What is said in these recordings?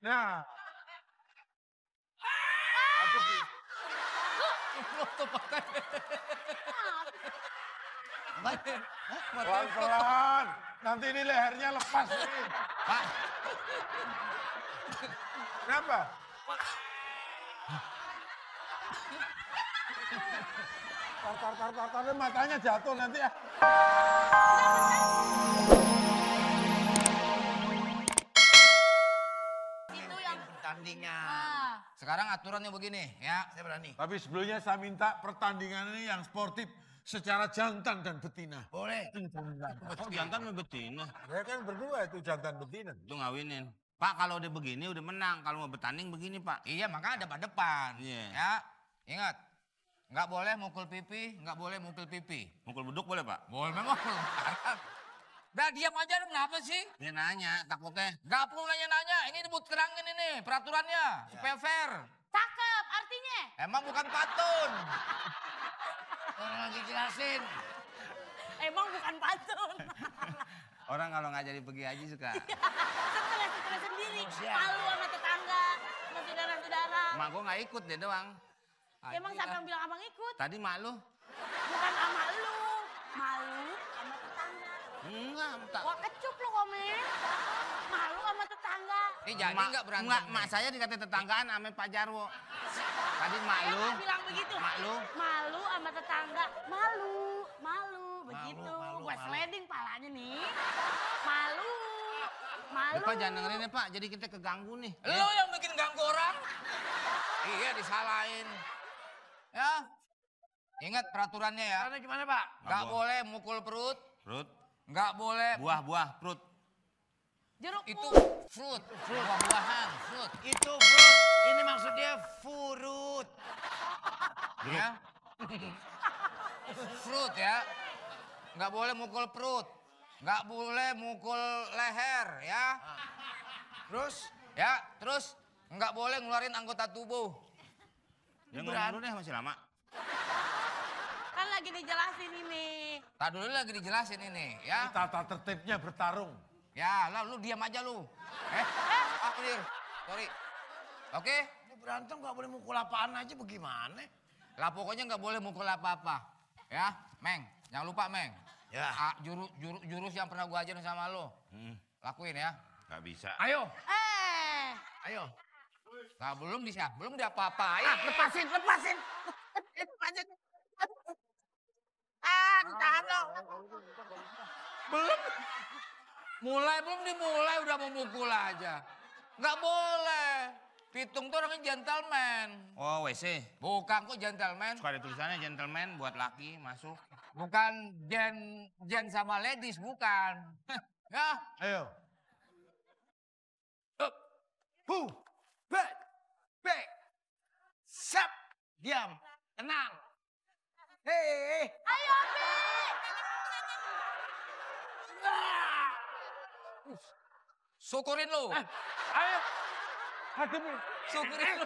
Nah. Pelan-pelan. Nanti ini lehernya lepas nih. Pak. Kenapa? Tar, matanya jatuh nanti ya. Itu yang pertandingan. Sekarang aturannya begini ya. Saya berani. Tapi sebelumnya saya minta pertandingan ini yang sportif secara jantan dan betina. Boleh. Oh, jantan sama betina. Ya kan berdua itu jantan betina. Itu ngawinin. Pak kalau udah begini udah menang. Kalau mau bertanding begini Pak. Iya makanya depan-depan. Iya. Ya, ingat. Nggak boleh mukul pipi, nggak boleh mukul pipi. Mukul beduk boleh Pak? Boleh memang. Udah diam aja dong, kenapa sih? Dia nanya takutnya. Nggak perlu nanya-nanya, ini buat terangin ini peraturannya, supaya fair. Cakep, artinya? Emang bukan patun. Orang lagi jelasin. Emang bukan pantun. Orang kalau nggak jadi pergi aja suka. Stres sendiri, malu sama tetangga, sama saudara-saudara. Mak gua nggak ikut dia doang. Emang siapa yang bilang abang ikut? Tadi mak lu. Bukan sama lu, malu sama tetangga. Enggak, tak. Wah kecup lu komen. Malu sama tetangga. Ini jadi nggak berantem? Enggak, mak saya dikata tetanggaan sama Pak Jarwo. Tadi mak Saya lu. nggak bilang begitu. Mak lu. Malu sama tetangga, malu, begitu. Gua sliding palanya nih. Malu. Pak jangan dengerin ya Pak, jadi kita keganggu nih. Lo yang bikin ganggu orang. Iya disalahin. Ya, ingat peraturannya ya. Karena gimana Pak? Nggak boleh mukul perut, Fruit, nggak boleh buah-buah, fruit. Jeruk itu fruit. fruit, buah-buahan, fruit. Itu fruit. Ini maksudnya furut. Ya. Fruit ya. Nggak boleh mukul perut, nggak boleh mukul leher ya. Terus nggak boleh ngeluarin anggota tubuh. Yang ngomong dulu deh masih lama. Kan lagi dijelasin ini. Tak dulu lagi dijelasin ini ya. Ini tata tertibnya bertarung. Ya, lu diam aja lu. Clear. Sorry. Oke? Ini berantem nggak boleh mukul apaan aja bagaimana? Lah pokoknya nggak boleh mukul apa-apa. Ya, Meng. Jangan lupa, Meng. Ya. Jurus yang pernah gua ajarin sama lo. Lakuin ya. Gak bisa. Ayo. Ayo. Nah, belum apa-apain. Lepasin. Ditahan lo. Belum dimulai udah mau mukul aja. Nggak boleh. Pitung tuh orangnya gentleman. Oh WC. Bukan kok gentleman. Suka ada tulisannya gentleman buat laki masuk. Bukan gen sama ladies, bukan. Ya. Ayo. Back. Sap. Diam. Tenang. Hei. Ayo, Pi. Syukurin lu. Ayo. Hadapi. Syukurin lu.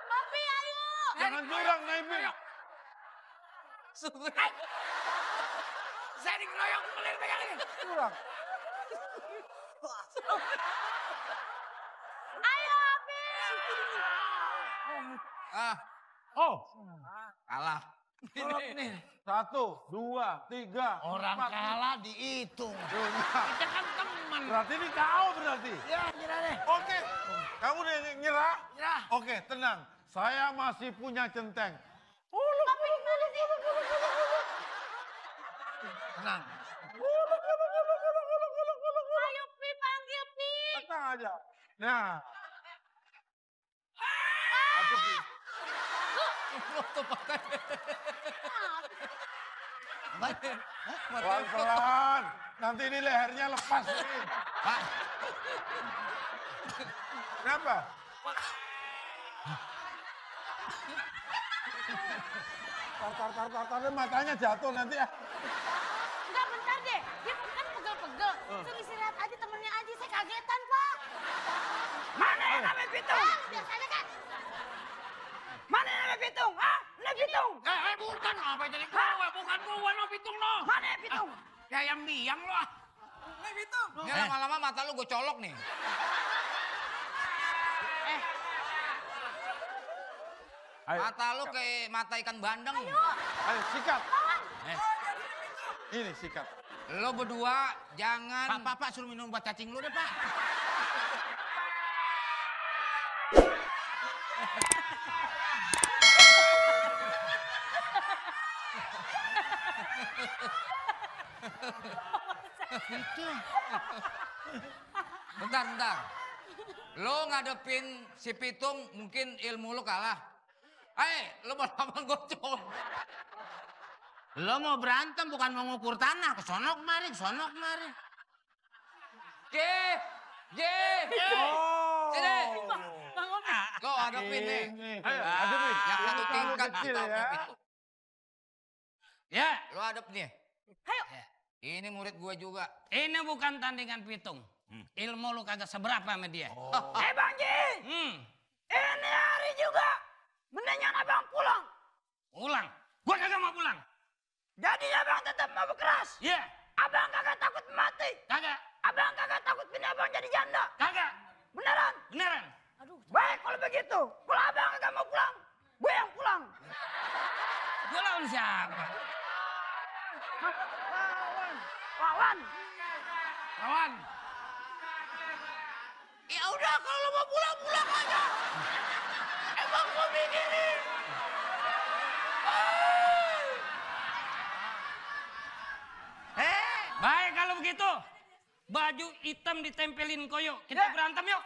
Papi, ayo. Jangan curang, Naimi. Syukurin. Saya dikeroyok pelir pegang ini. Curang. Ayo, Pi. Oh. Kalah. Ini. 1, 2, 3, Orang 4. kalah dihitung. Nah, Kita kan teman. berarti ini KO berarti. Ya, nyerah deh. Oke. Kamu udah nyerah? Nyerah. Oke, tenang. Saya masih punya centeng. Papi, gimana sih? Tenang. Ayo, Pi, panggil, Pi. Tenang aja. Nah. Aku pelan-pelan. Nanti ini lehernya lepas nih. Pak. Kenapa? Tar, matanya jatuh nanti ya. Enggak, bentar deh. Dia kan pegel-pegel. Suruh istirahat aja, temennya aja. Saya kagetan, Pak. Mana yang namanya pitung? Biasanya kan. Mana yang namanya pitung? Hah? Ini pitung. Bukan apa jadi gue, bukan gue no pitung no. Mana yang pitung? Ya yang biang lo. Ini lama-lama mata lu gue colok nih. Ayo. Mata lu kayak mata ikan bandeng. Ayo, sikat. Eh, Ini sikat. lo berdua jangan... Pak, suruh minum obat cacing lu deh, Pak. Bentar. Lo ngadepin si Pitung mungkin ilmu lo kalah. Lo mau lawan gocong. Lo mau berantem bukan mau ngukur tanah. Kesonok kemari, kesonok kemari. J. Sini. Lo hadapin nih. Ayo, hadapin. Yang satu Ini tingkat kecil kita ya. Pitung. Ya, Lo hadap nih. Ayo. Ini murid gue juga. ini bukan tandingan pitung. Ilmu lu kagak seberapa sama dia. Bang Ji, ini hari juga. Mendingan abang pulang. Pulang. Gua kagak mau pulang. Jadi abang tetap mau berkeras. Iya, Abang kagak takut mati. kagak. Abang kagak takut pindah abang jadi janda. Kagak. Beneran? Beneran. Baik kalau begitu. Kalau abang kagak mau pulang, gue yang pulang. Gua lawan siapa? Lawan. Lawan. Ya udah kalau lo mau pulang aja. Emang gue mikirin. Baik kalau begitu. Baju hitam ditempelin koyo. Kita berantem yuk.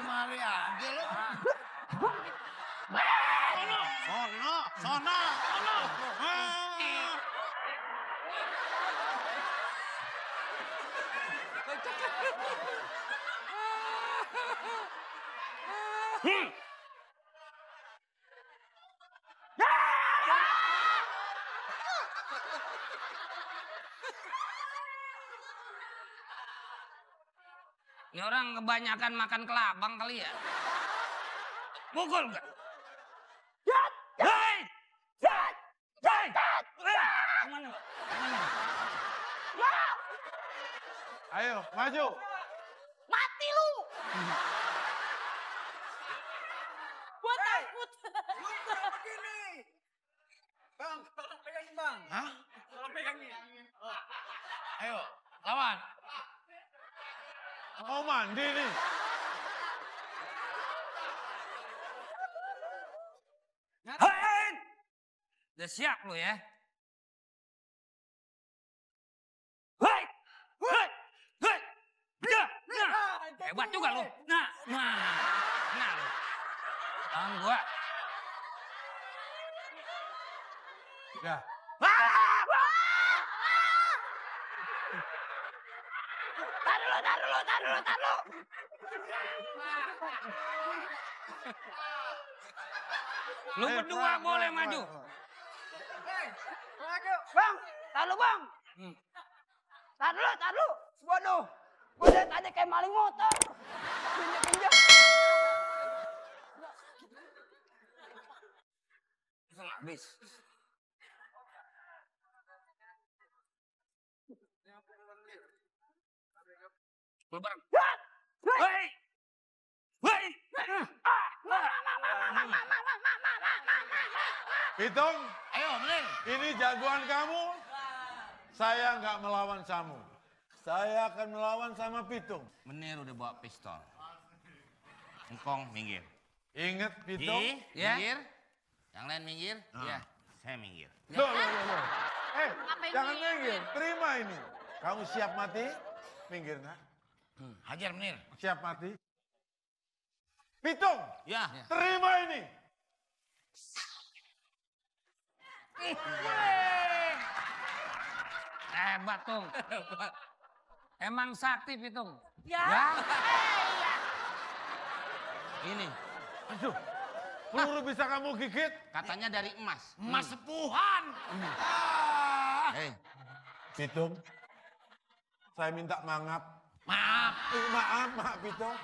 Mari aja lo. Sono. Ini orang kebanyakan makan kelabang kali ya. Pukul enggak? Hei! Hei! Kemana lo? Ayo, maju. Mati lu. Gua takut. Bang, tolong pegangin bang. Hah? Tolong pegangin. Ayo, lawan. Mau mandi nih. Hei! Udah siap lu ya? Hei! Hei! Hei! Hebat juga lu. Nah lu. Tangan gua. Ya. Taruh. Lu berdua boleh maju. Bang, taruh bang. Taruh. Waduh, gue dari tadi kayak maling motor. Pinjam. Habis. Lu bareng. Hei! Hei! Pitung, Ayo, bener. ini jagoan kamu. Saya nggak melawan kamu. Saya akan melawan sama Pitung. Menir udah bawa pistol. Engkong, minggir. Ingat Pitung? Ya. Minggir. Yang lain minggir. Iya. Saya minggir. Loh. Ngapain Jangan minggir? minggir. Terima ini. Kamu siap mati? Minggir, nak. Hajar, Menir. Siap mati? Pitung, Ya. terima ini. Hebat, Tung. Emang sakti, Pitung. Ya. Ini. Aduh, peluru bisa kamu gigit? Katanya dari emas. Emas sepuhan. Hei. Pitung, saya minta maaf. Maaf. Maaf, Pitung.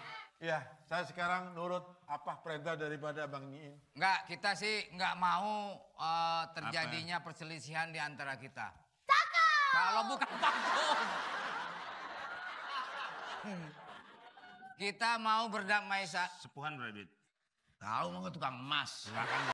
Ya, saya sekarang nurut apa perintah daripada Bang Nyiin. Enggak, kita sih nggak mau terjadinya perselisihan di antara kita. Kalau bukan takut. Kita mau berdamai Sepuhan Bro Edwin. Tahu mau tukang emas. Silakan.